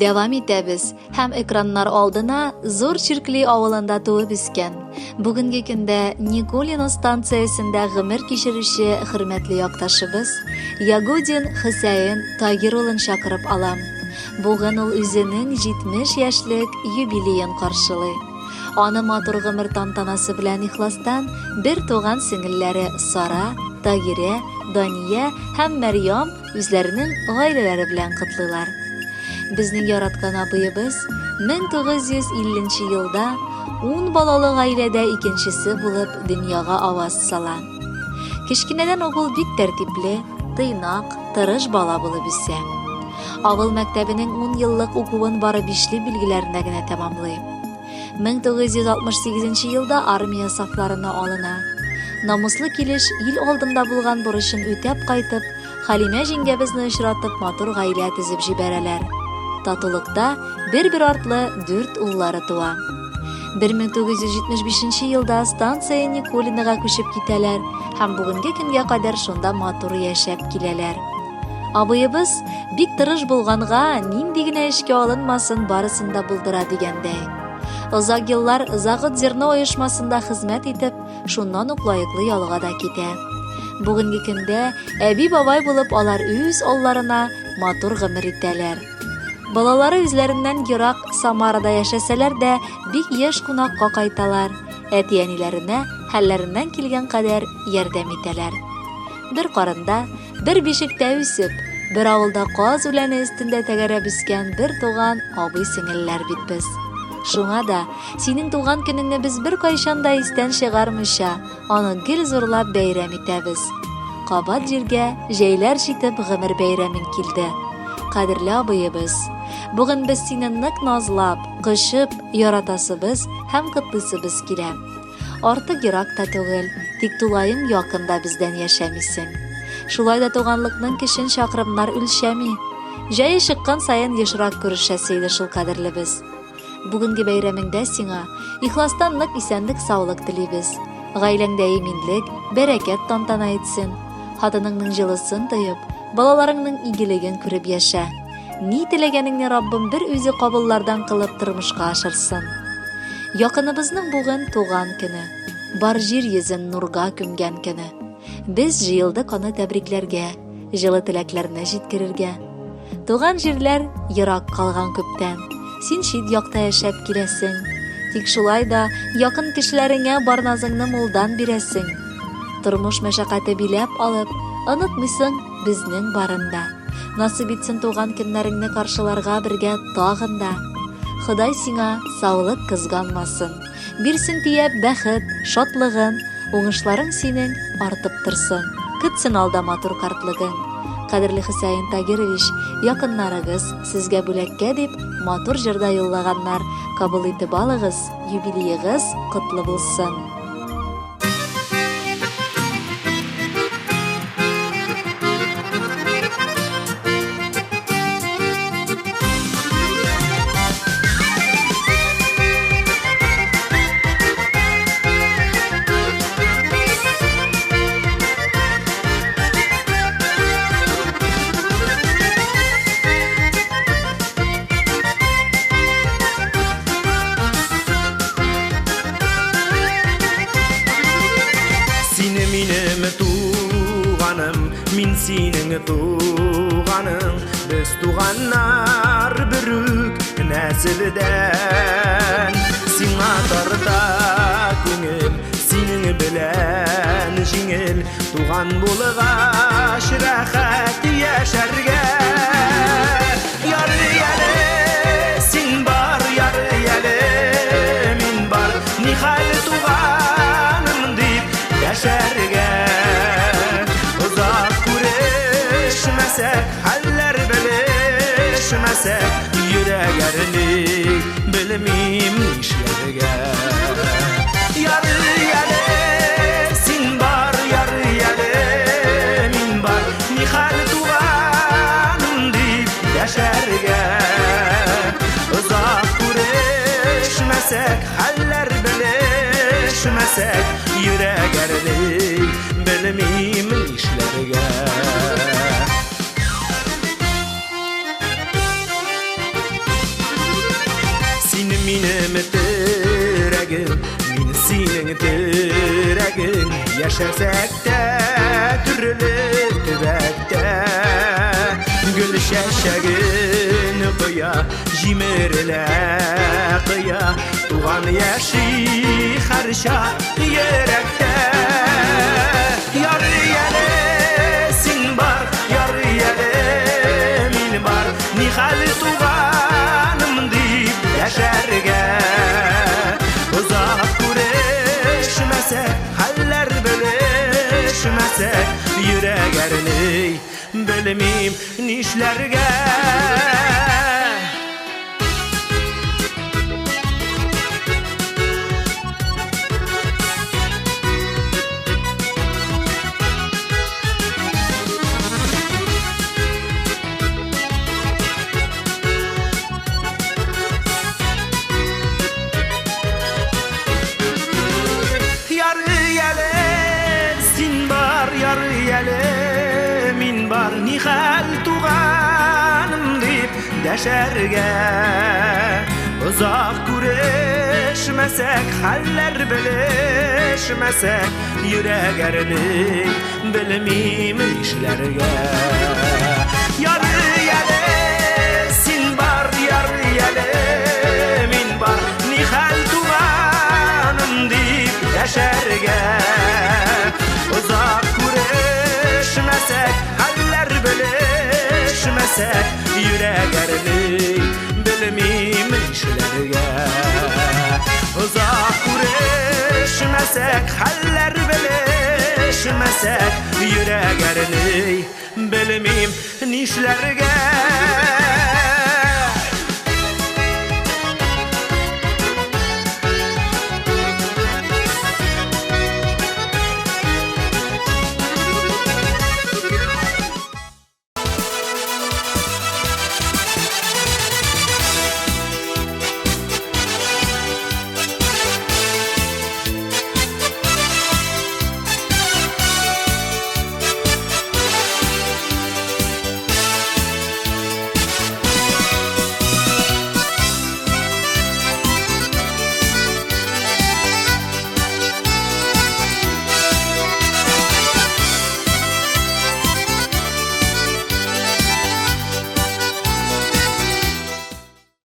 Дәвам итәбез һәм экраннар алдына Зур Чиркли авылында туып үскән, бүгенге көндә Никулино станциясендә гомер кичерүче хөрмәтле якташыбыз Ягудин Хөсәен Тагир улын чакырып алам. Бүген ул үзенең 70 яшьлек юбилеен каршылый. Аны матур гомер тантанасы белән ихластан бер туган сеңелләре Сара, Тагирә, Дания һәм Мәрьям үзләренең гаиләләре белән котлыйлар. Безнең яраткан абыебыз 1950 нче елда ун балалы гаиләдә икенчесе булып дөньяга аваз сала. Кечкенәдән үк ул бик тәртипле, тыйнак, тырыш бала булып үсә. Авыл мәктәбенең ун еллык укуын бары бишле билгеләренә генә тәмамлый. 1968 нче елда армия сафларына алына. Намуслы килеш ил алдында булган бурычын үтәп кайтып, Халимә җиңгәбезне очратып матур гаилә төзеп җибәрәләр. Татулыкта бер-бер артлы дүрт уллары туа. 1975 елда станция Никулинога күчеп китәләр һәм бүгенге көнгә кадәр шунда матур яшәп киләләр. Абыебыз бик тырыш булганга, нинди генә эшкә алынмасын, барысын да булдыра дигәндәй. Озак еллар Загот зерно оешмасында хезмәт итеп, шуннан ук лаеклы ялга да китә. Бүгенге көндә әби-бабай булып алар үз алларына матур гомер итәләр. Балалары үзләреннән ерак Самарада яшәсәләр дә, бик еш кунакка кайталар, әти-әниләренә хәлләреннән килгән кадәр ярдәм итәләр. Бер карында, бер бишектә үсеп, бер авылда каз үләне өстендә тәгәрәп үскән бер туган абый-сеңелләр бит без. Шуңа да синең туган көнеңне без беркайчан да истән чыгармыйча, аны гел зурлап бәйрәм итәбез. Кабат җиргә җәйләр җитеп гомер бәйрәмең килде. Кадерле абыебыз, бүген без сине нык назлап, кочып, яратасыбыз һәм котлыйсыбыз килә. Артык ерак та түгел, тик тулаем якын да бездән яшәмисең. Шулай да туганлыкның көчен чакрымнар үлчәми. Җае чыккан саен ешрак күрешәсе иде шул кадерлебез. Бүгенге бәйрәмеңдә сиңа ихластан нык исәнлек-саулык телибез. Гаиләңдә иминлек, бәрәкәт тантана итсен. Хатыныңның җылысын тоеп, балаларыңның игелеген күреп яшә. Ни теләгәнеңне Раббым бер үзе кабуллардан кылып тормышка ашырсын. Якыныбызның бүген туган көне. Бар җир йөзен нурга күмгән көне. Без җыелдык аны тәбрикләргә, җылы теләкләрне җиткерергә. Туган җирләр ерак калган күптән. Син чит якта яшәп киләсең. Тик шулай да якын кешеләреңә бар назыңны мулдан бирәсең. Тормыш мәшәкате биләп алып, онытмыйсың безнең барын да. Насыйп итсен туган көннәреңне каршыларга бергә тагын да. Ходай сиңа саулык кызганмасын. Бирсен төяп бәхет, шатлыгын, уңышларың синең артып торсын. Көтсен алда матур картлыгың. Кадерле Хөсәен Тагирович, якыннарыгыз сезгә бүләккә дип матур җыр да юллаганнар. Кабул итеп алыгыз, юбилеегыз котлы булсын. Сине минем туганым, мин синең туганың. Без туганнар берүк нәселдән. Сиңа тарта күңел, синең белән җиңел. Туган булгач рәхәт яшәргә. Ярый әле син бар, ярый әле мин бар. Нихәл туганым дип яшәргә. Озак күрешмәсәк, хәлләр белешмәсәк, йөрәк әрни, белмим нишләргә. Ярый әле син бар, ярый әле мин бар. Нихәл туганым дип яшәргә. Озак күрешмәсәк, хәлләр белешмәсәк, йөрәк әрни, белмим нишләргә. Синең терәгең. Яшәсәк тә төрле төбәктә, гөл чәчәген коя, җимерелә кыя, туган яши һәрчак йөрәктә. Ярый әле син бар, ярый әле мин бар, нихәл туганым дип яшәргә. Озак күрешмәсәк, хәлләр белешмәсәк, йөрәк әрни, белмим нишләргә. Ярый әле син бар, ярый әле мин бар, нихәл туганым дип дәшәргә. Озак күрешмәсәк, хәлләр белешмәсәк, йөрәк әрни, белмим нишләргә. Ярый әле син бар, ярый әле мин бар, нихәл туганым дип дәшәргә. Озак күрешмәсәк, хәлләр белешмәсәк, йөрәк әрни, белмим нишләргә. Озак күрешмәсәк, хәлләр белешмәсәк, йөрәк әрни, белмим нишләргә.